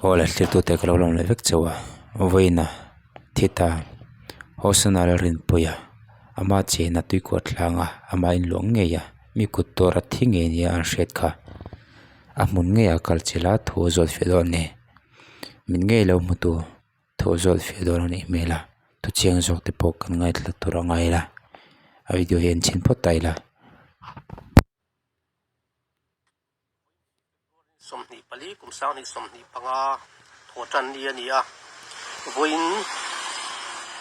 Aw le thlir tute ka lo lawm leh vek chauh a vawiin a thi ta Hosana Lalrinpuia ama chena tuikuah tlang a ama inluah ngei a mi kut tawr a thi ngei nia an hriat kha a hmun ngei ah kal chilh a thu a zawt fiah dawn a ni min ngei lo hmu tu thu a zawt fiah dawn a nih hmel a thu chiang zawk te pawh kan ngaithla tur a ngai la a video hi en chhin phawt ta ila. 24 kum sanghnih 25 thaw tan ni a ni a, vawiin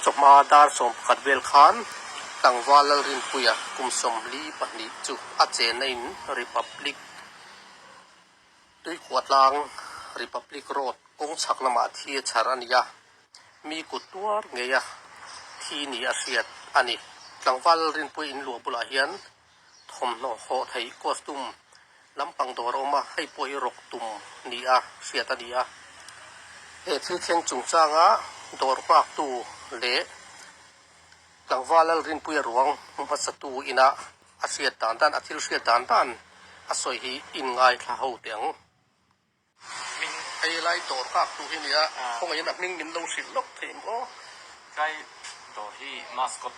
chawhma dar 11 vel khan tlangval Lalrinpuia kum 42 chu a chenna in Republic Tuikhuahtlang Republic Road kawng chhak lamah thi a chhar a ni a, mi kut tuar ngeia thi ni a hriat a ni. Tlangval Lalrinpuia in luah bulah hian Thawmhnaw hawh theih costume lampang dawr a awm a, hei pawh hi rawk tum ni a hriat a ni a. He thil thleng chungchanga dawr nghaktu leh tlangval Lalrinpuia ruang hmu hmasatu ina a hriat dan dan, a thil hriat dan dan a sawi hi inngaithla ho teh ang. Hming hei lai dawr nghaktu hi nia, khawngaihin a hming min lo hrilh lawk thei maw? Tlai dawr hi Mascot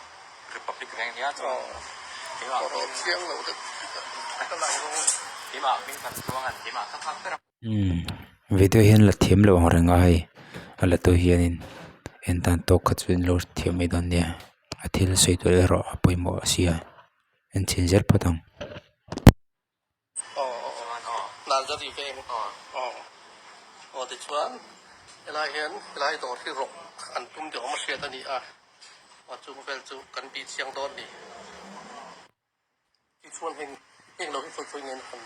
Republic veng nia chuan keimah hming chiang lo deuh ka lang rawng. Keimah hming kan tluang an keimah ka nghak ber a. Umm video hian la thiam lo ang reng a hei a la tu hianin en tan tawk kha chu in lo thiam mai dawn nia a thil sawi tur erawh a pawimawh a sia en chhin zel phawt ang. Nalzari veng aw tichuan helai hian helai dawr hi rawk an tum deuh awm a hriat a ni a aw chung vel chu kan bih chiang dawn a ni tichuan heng heng lo hi khawi khawi nge an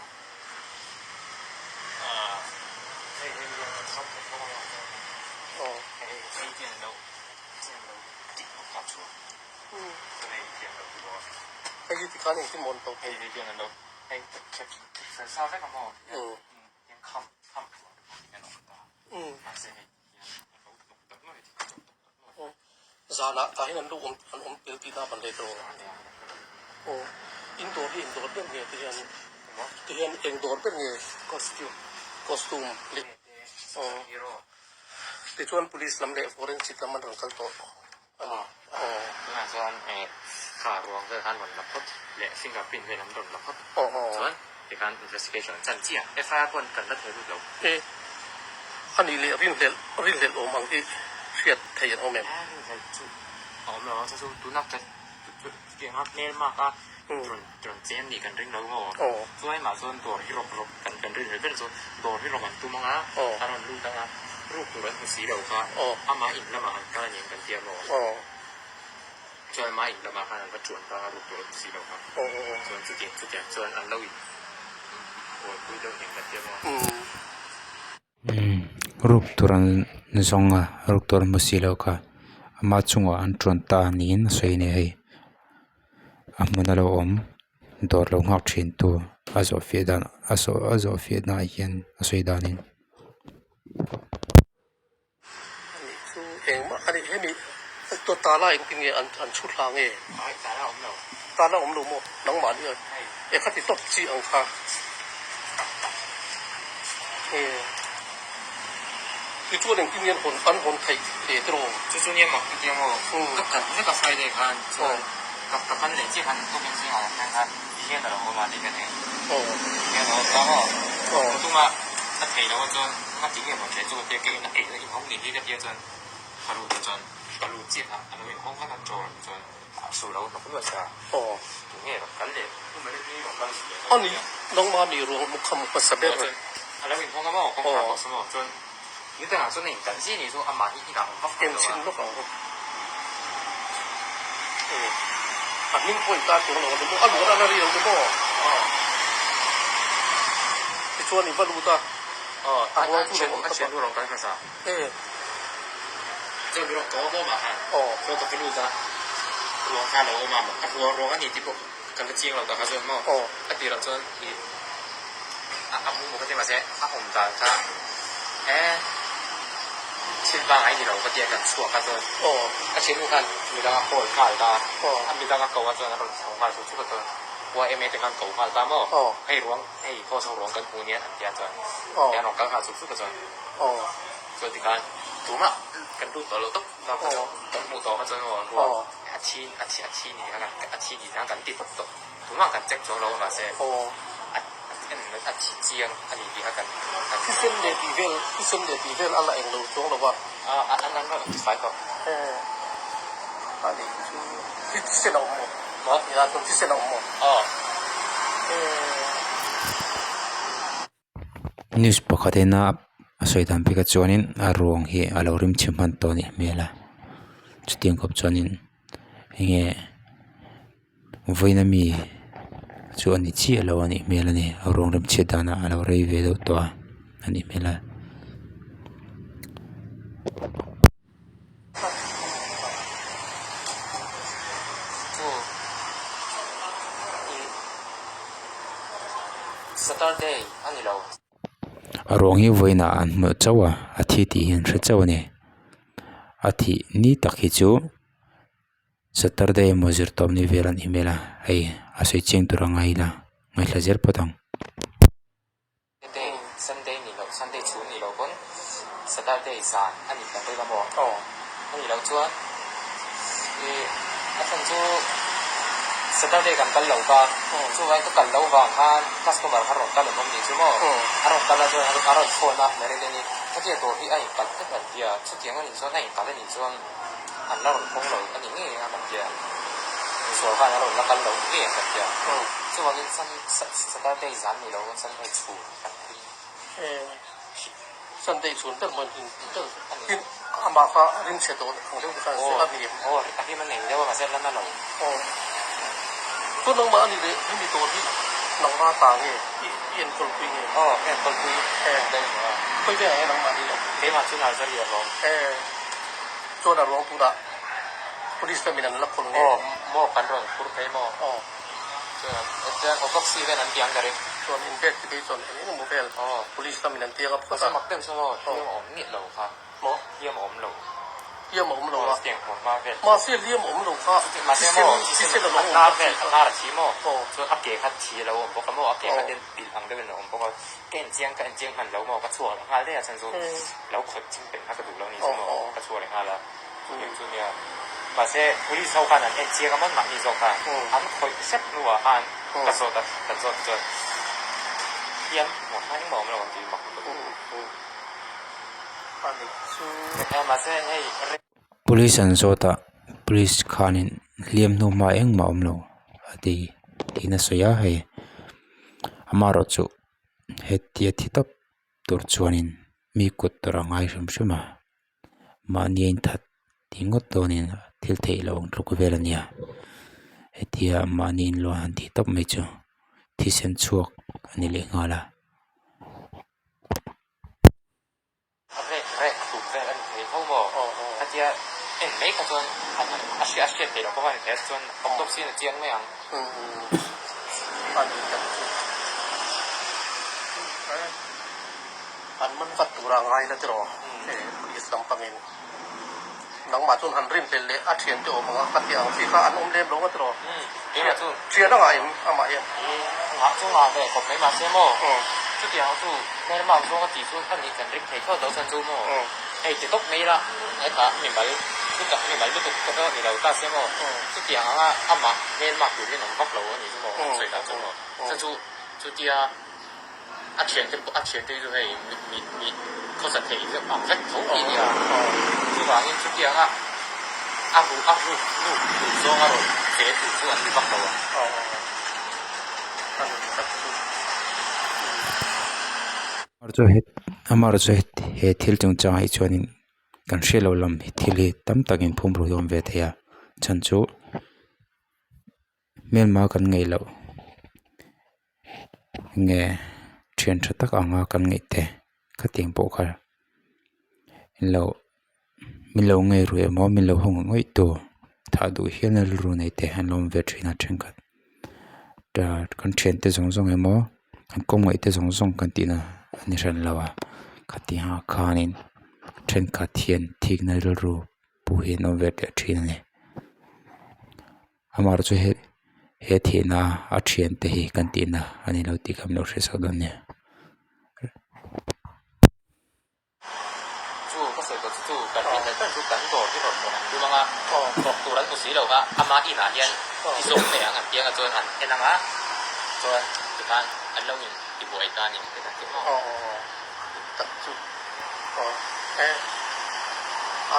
Hei hi tikhan engtin maw an to phei? Hei hian an lo hei fel sa vek a maw hian kham kham thuah te pawh hian a awm ta mahse hei hian an lo hnawk tak nuai a chawk tawk tak nuai. Zanah tah hian an lo awm an awm tel tih na ban leh tawh aw in dawr hi eng dawr ber nge ti hian ti hian eng dawr ber nge costume costume leh aw tichuan police lam leh forensic lam an rawn kal tawh. Aw tunah chuan eh kha ruang vel khan rawn la phawt leh finger print vel an rawn la phawt chuan tikhan investigation an chan chiah FIR pawh kan la thei lut lo. E a nih leh rinhlelh rinhlelh awm ang hi hriat theih an awm em? A rinhlelh chu a awm lo a chu chu tuna ka tianga hmel mak a rawn rawn cheng nih kan ring lo maw chuan mah chuan dawr hi rawk rawk kan kan rinhlelh ber chu dawr hi rawk an tum ang a a rawn lut ang a. Ruk tur an hmu si lo kha amah in lamah an kal a ni ang kan tia maw? Chuan amah in lamah khan an va chuan ta a ruk tur an hmu si lo kha. Chuan chutiang chutiang chuan an lo in buaipui deuh a ni ang kan tia maw? Umm ruk tur an zawng a ruk tur an hmu si lo kha ama chungah an chuan ta niin a sawi a ni hei a hmun a lo awm dawr lo nghak thin tu a zawh fiah dan a zawh fiah na ah hian a sawi danin. Ani chu engmah ani hemi to tala engtin nge an an chhu thla nge? Ai tala awm lo. Tala awm lo maw? Nangmah ni a e khati tawp chi ang kha e tichuan engtin nge an hawn an hawn theih le tiraw? Chu chu nia mak ka tia maw? Ka kal vek a Friday khan chuan ka ka kal leh chiah khan tukin zingah ka kal khan ti hian a lo awm a ti ka nei. Ti hian a awm ta maw? Ka tum a a thei lo a chuan Ka ti nge maw ṭhe chu ka tia ka in a ei in hawng ni hi ka tia chuan ka lut a chuan ka lut chiah a a lo in hawng vek a chaw chuan a su lo hnawk luat a tu nge rawn kal leh tu mai hi rawn kal leh a ni nangmah mi ruang hmu kham hmasa ber chuan a lo in hawng a maw kawngkhar pawh saw maw chuan nidangah chuan a in kalh zia ni chu amah hi inah awm vak vak lo a en lawk ang a hming pawh in tar tur lo a ni maw a luan a la ri lo ni maw tichuan i va lut a a ruang chu lo awm ta a ruang kan hmasa chuan ruang ka awm awm ah khan chuan ka va lut a ruang kha a lo awm a a ruang ruang a ni tih pawh kan la chiang lo ta kha chuan maw a tirah chuan ih a mu maw ka ti mahse a awm dan kha e thil pangngai ni lo ka tia kan chhuak a chuan a thiannu khan midang a call nghal ta a midang a ko a chuan a rawn chho nghal chu chu ka chuan. YMA te khan ko nghal ta maw? Hei ruang hei house ho ruang kan hmu nia an tia chuan tian rawn kal nghal suk suk a chuan chuan tikhan tumah kan lut tawh lo tawp kan hmuh tawh kha chuan maw ruang a thi a thi a thi ni khan a thi ni khan kan ti tawp tawh tumah kan check chuang lo a mahse a a thi chiang a ni tih kha kan kan Thisen leh tih vel thisen leh tih vel a la eng lo chuang lo a. A an an rawn tifai tawh. A nih chu thisen a awm maw? Maw? Nia chuan thisen a awm maw? Aw. News pakhat ina a sawi dan phek ah chuanin a ruang hi a lo rim chhe hman tawh a nih hmel a chutiang khawp chuanin enge vawiin ami chu a ni chiah lo a nih hmel a ni a ruang rim chhiat danah a lo rei ve deuh tawh a a nih hmel a. Saturday a ni lo. A ruang hi vawiinah an hmuh chauh a, a thi tih hi an hre chauh a ni. A thih ni tak hi chu Saturday emaw zirtawp ni vel a nih hmel a, hei a sawi chiang tur a ngai ila ngaithla zel phawt ang. Day, Sunday ni loh, Sunday chhun ni loh pawn Saturday zan a ni kan ring a maw? Aw. A nih loh chuan ih a chhan chu Saturday kan kal lo ka, chuvangin ka kal loh vang khan customer kha rawn kal an awm nih chu maw? A rawn kal a chuan a rawn phone a Marilyn-i hetia dawr hi a inkalh vek an tia, chutiang a nih chuan a inkalh a nih chuan an la rawn hawng lo a ni ngei ang kan tia, misual khan a rawn la kal lo ngei ang kan tia, chuvangin Saturday zan ni lo Sunday chhun kan ring. Sunday chhun ber maw in ber tin amah kha rim chhe tawh ang deuh te khan a ni em? Aw a hlim a nei deuh a mahse a la na lo. Aw chuan nangmah a ni leh hemi dawr hi nangmah ta nge i enkawl pui nge? Aw ka enkawl pui deuh maw a. Khawi veng ang nge nangmah ni lo? Keimah chu nursery a lawm. Chuan a ruang tunah police lamin an la khawl nge? Aw maw kan rawn phur phei maw? Aw. Chuan chuan autopsy vel an tiang ka ring. Chuan in bag te phei chuan eng eng emaw vel police lamin an tiang a phawt a. Samak deuh chu maw hliam a awm miah lo kha. Maw? Hliam a awm lo. Hliam a awm lo a. Tiang hmuh hma vel. Mahse hliam a awm lo kha. Mahse maw thisen a hnar vel a hnar a thi maw? Chuan a ke kha thi a lo awm bawk a maw a ke kha ten pilh ang deuhin a awm bawk a. Ka en chiang ka en chiang hman lo maw ka chhuak leh nghal daih a chhan chu lo khawih ching pen kha ka duh lo ni chu maw ka chhuak leh nghal a chutiang chu nia mahse police ho khan an en chiang a mawn mahni zawk khan an khawih hrep hnuah khan ka zawt a kan zawt te chuan hian hmuh hma engmah awm lo ang tih mak lutuk mahse hei Police an zawt a police khanin hliam hnu hma engmah awm lo a ti tiin a sawi a hei amaherawhchu hetia thi tawp tur chuanin mi kut tawrh a ngai hrim hrim a mahni a inthat tih ngawt dawnin thil theih loh ang tluk vel a nia hetia mahni inluah han tih tawp mai chu thisen chhuak a ni leh nghal a. A rek rek hlum vel a ni thei tho maw? Khatia en mai kha chuan a hriat a hriat theih loh bawk a ni thei a chuan autopsy in a chiang mai ang. A ni tak chu. An man vat tura a ngai la tiraw police lampangin nangmah chuan han rin hlel leh a thiante awm ang a khatia ang chi kha an awm lem lo nga tiraw? Thian a ngah em amah hian? Ngah chu ngah ve khawp mai mahse maw chutiang chu hmelmak zawng a tih chu a nih kan ring thei thlawt lo chuan chu maw hei ti tawp mai ila hetah mimal lutak mimal lutuk te pawh ni lo ta se maw chutiang anga amah hmelmak tur hian awm vak lo a nih chu maw an sawi dan chu maw chuan chu chutia a thiante pawh a thiante chu hei mi mi khawsa thei deuh ang vek tho tih nia chuvangin chutianga a ru a ruk ruk tur zawnga rawn che tur chu an ni vak lo ang. Amaherawhchu he thil chungchangah hi chuanin kan hriat loh lam hi thil hi tam takin phum ru hi a awm ve thei a chhan chu hmelma kan ngaih loh. Nge thian tha tak anga kan ngaih te khatiang pawh kha lo min lo ngei rui emaw min lo haw ngawih ngawih tu thah duh hial a rilru nei te an lo awm ve thin a thenkhat kan thiante zawng zawng emaw kan kawng ngaih te zawng zawng kan tihna a ni hran lo a khatiang ah khanin thenkhat hian thikna rilru pawh hi an awm ve teh thin a ni. Amaherawhchu he. He thihna a thiante hi kan tihna a ni lo tih kha min lo hriat sak dawn nia. Chu ka sawi tawh chu chu kan rin leh ber chu kan dawr hi rawn rawn an tum ang a, rawk tur an hmu si lo va, ama inah hian i zawk mai ang an ti ang a chuan an en ang a, chuan tikhan an lo in ti buai ta a ni ka ti maw. Aw aw tak chu aw e a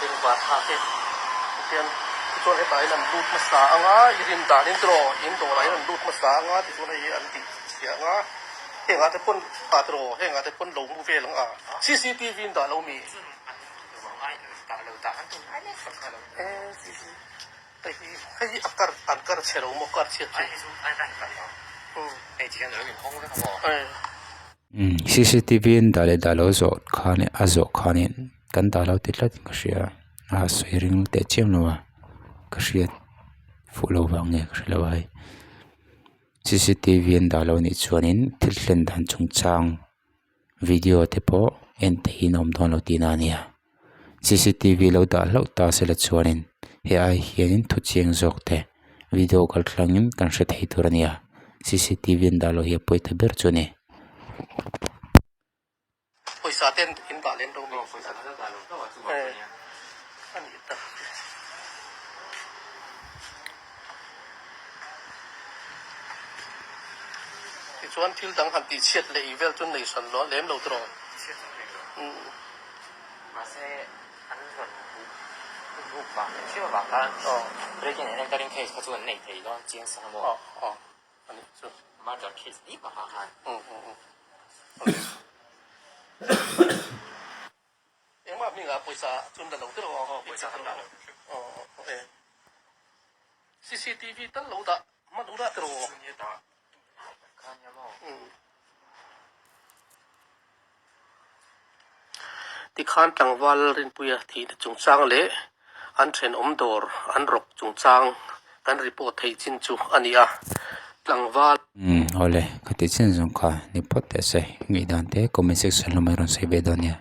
bengvar thlak e tichuan tichuan hetah hian an lut hmasa ang a i rin danin tiraw in dawrah hian an lut hmasa ang a tichuan hei hi an tih chhiah ang a. Hengah te pawn ah tiraw hengah te pawn lo mu vel ang a cctv in dah lo mi hei hi hei hi a kar an kar chhe lo maw kar chhiat chu Cctv in dah leh dah lo zawh khan a zawh khanin kan dah lo ti tlat in ka hria a sawi ring teh chiam lo a ka hriat fuh lo vang nge ka hre lo a hei. Cctv an dah loh anih chuanin thil thlen dan chungchang video te pawh en theihin a awm dawn lo tihna a nia cctv lo dah hlauh ta sela chuanin he ai hianin thu chiang zawk te video kal thlangin kan hre thei tur a nia cctv an dah loh hi a pawi ta ber chu a ni. Pawisa ten in dah lem lo mi. A nih tak chu. Tichuan thil dang han tih chhiat leh ih vel chu nei hran lo lem lo tawh. Chhiat chu nei lo. Mahse an rawn ruk vang leh hriau vang khan breaking and entering case kha chu an nei thei dawn chiang sa maw? A nih chu. Murder case ni pakhat khan. Engmah hmingah pawisa chun la lo te lo aw pawisa kan dah lo aw e cctv tal lo dah hman u dah te lo aw Tikhan tlangval Rinpuia thihna chungchang leh an thenawm dawr an rawk chungchang kan report theih chin chu a ni a, tlangval. Umm awle ka tih chin zawng kha ni phawt teh se, ngaihdan te comment section lamah i rawn sawi ve dawn nia.